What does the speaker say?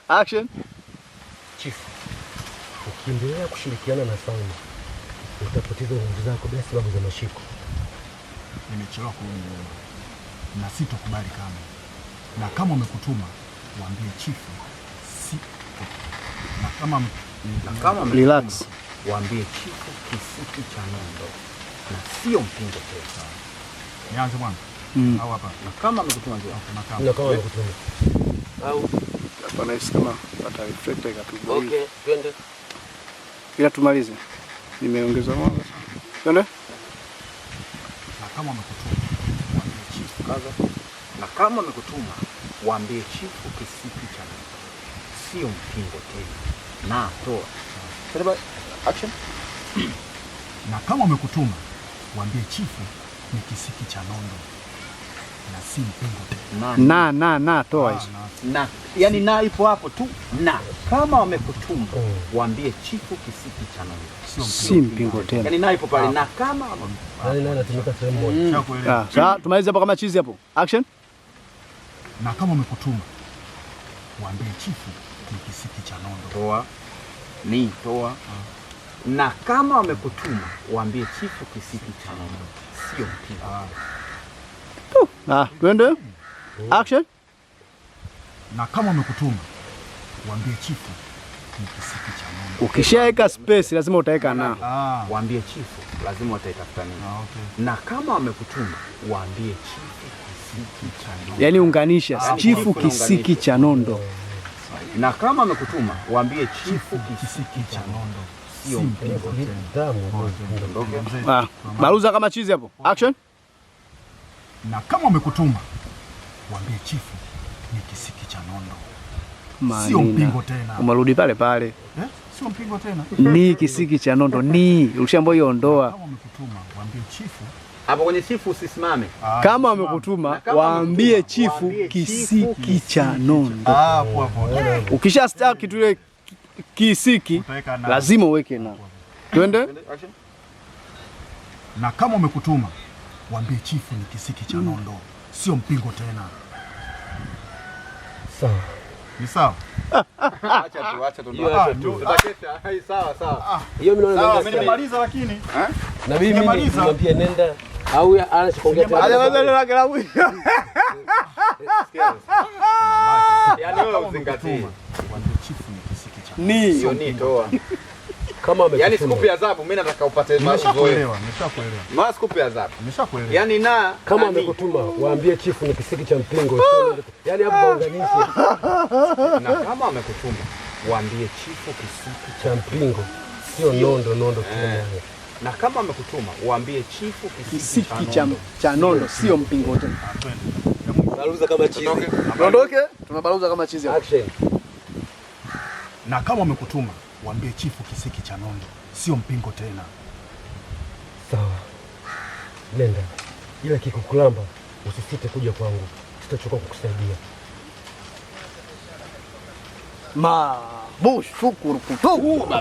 Action. Chifu, ukiendelea kushirikiana na Salma utapoteza nguvu zako bila sababu za mashiko. Nimechelewa kurudi nyuma na sitokubali kamwe, na kama wamekutuma waambie chifu si na kama Na kama Relax. waambie chifu kisiki cha nondo na sio mpingo tena. Nianze bwana au hapa? Na kama amekutuma ndio. Okay, na kama Na kama wamekutuma au Hapa nahisi kama pata reflector ikapigwa hivi. Okay, twende. Ila tumalize. Nimeongeza mwanga. Twende. Na kama wamekutuma waambie chifu Kaza. Na kama amekutuma waambie chifu kisiki cha nondo sio mpingo tena. Na toa. Twende action. Na kama wamekutuma waambie chifu ni kisiki cha nondo na si mpingo tena. Na Na toa hizo. Na yani na ipo hapo tu, na kama wamekutuma waambie chifu kisiki cha nondo Si mpingo tena. Yani na ipo pale, na kama Nani nani anatumika sehemu moja. Nishakuelewa. Ah, sasa tumalize hapo kama chizi hapo. Action. Na kama wamekutuma waambie chifu ni kisiki cha nondo. Toa ni toa. Na kama wamekutuma waambie chifu kisiki cha nondo sio mpingo. Ah, twende. Action. Na kama wamekutuma waambie chifu ni kisiki cha nondo. Ukishaweka space lazima utaweka na. Ah, Waambie chifu lazima wataitafuta nini. ah, okay. Na kama wamekutuma waambie chifu kisiki cha nondo. Yaani unganisha Ah, chifu chifu kisiki cha nondo. Na kama wamekutuma waambie chifu Kisiki cha nondo sio mpingo. Damu. Mzee. Ah, baruza kama chizi hapo. Action. Na kama wamekutuma waambie chifu ni kisiki cha nondo, sio Manina. mpingo tena. Umerudi pale pale. Eh? Sio mpingo tena. Ni kisiki cha nondo ni ulishaambiwa hiyo ondoa. Kama wamekutuma waambie chifu Hapo kwenye chifu usisimame. ah, Kama wamekutuma Na kama waambie wamekutuma, chifu waambie kisiki chifu cha nondo. Ah, hapo hapo. Ukisha start kitu ile kisiki Utaweka na. lazima uweke na. Twende. Action. Na kama wamekutuma waambie chifu ni kisiki cha nondo, sio mpingo tena. Sawa. Ni sawa? Acha tu, acha tu. Hiyo acha tu. Tutakesha. Hai, sawa sawa. Hiyo mimi naona Sawa, nenda. nimemaliza lakini. Na mimi Sijamaliza. nimwambie nenda au anachoongea tena. Yaani wewe uzingatie. Waambie chifu ni kisiki cha Ni Sio ni toa. Kama Yaani amekutuma. sikupi adhabu, mimi nataka upate mazoea. Nimeshakuelewa, nimeshakuelewa. Maana sikupi adhabu. Nimeshakuelewa. Yaani na Kama na ni. amekutuma waambie chifu ni kisiki cha mpingo. Yaani hapo waunganishe Na kama amekutuma waambie chifu kisiki cha mpingo. Sio nondo nondo tena. Na kama amekutuma waambie chifu kisiki kisiki cha nondo sio mpingo tena. Baruza kama chizi. Tuondoke, tunabaruza kama chizi hapo. Action. Na kama wamekutuma waambie chifu kisiki cha nondo, sio mpingo tena. Sawa. Nenda. Ila kikukulamba usisite kuja kwangu. Sitachoka kukusaidia. Ma, bush, shukuru kutoka.